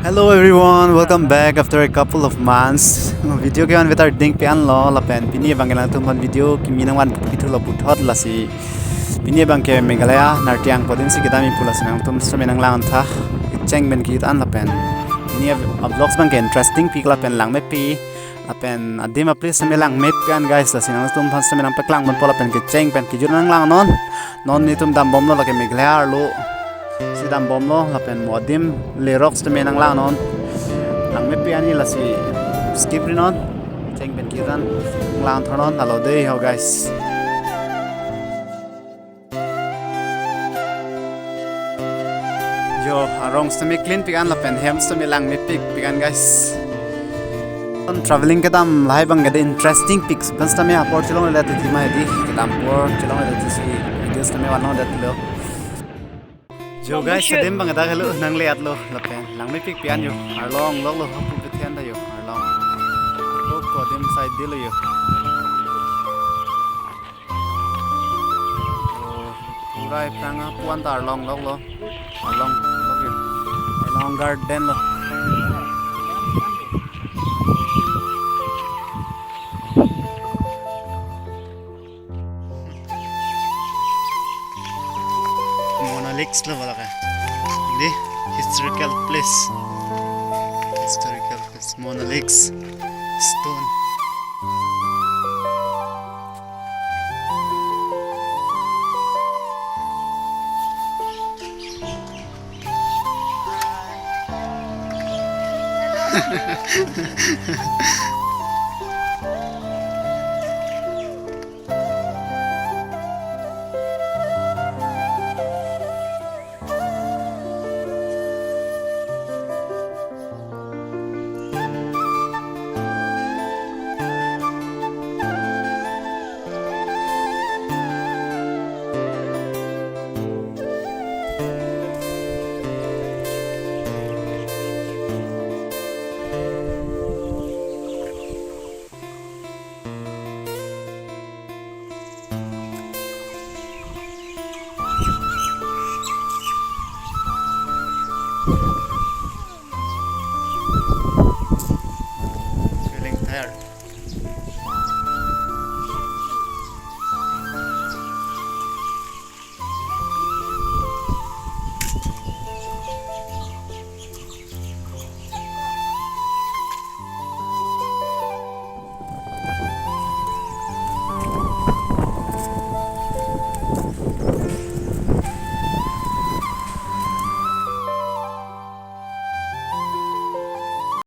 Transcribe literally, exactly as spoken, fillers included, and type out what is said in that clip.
Hello everyone, welcome back after a couple of months. Video kevan vetar ding pian lo lapen pini abang ke nangtumphan video kimi nangvan pithu lo puthot lasi. Pini abang ke Meghalaya Nartiang pudin si kedam ipu lasi nangtum sitame nanglang tha. Cheng pen kit an lapen. Pini a vlogs abang ke interesting pik lapen langmepi. Lapen adim aplis sitame langmepik an guys, lasi nangtumphan sitame nangpaklang ponpo lapen kecheng pen kejut nanglang non. Non netum dambomlo lake Meghalaya arlo. Si dambomlo lapen mo adim lerok sitame nanglang non. Langmepi ani lasi skip ri non. Cheng pen kejut nanglang thor non alo dei ho guys. Yo, arong sitame clean pik an lapen hem sitame langmepik pik an guys. Traveling kedam lahai abang ke interesting pik pen sitame apor chelongledet ti ma di kedam apor chelongledet si video sitame vanlongledet lo. Yo guys, adim abang dak helo nangle-at lo lapen langmepik pik an yo. Arlong lok lo hapu pethian ta yo arlong. Ko ko adim side dei lo yo. Oh, pura iphrang apuan ta arlong lok lo. Arlong lok yo. Arlong garden lo. Monolix lo bala ka. Di historical place. Historical place. Monolix stone.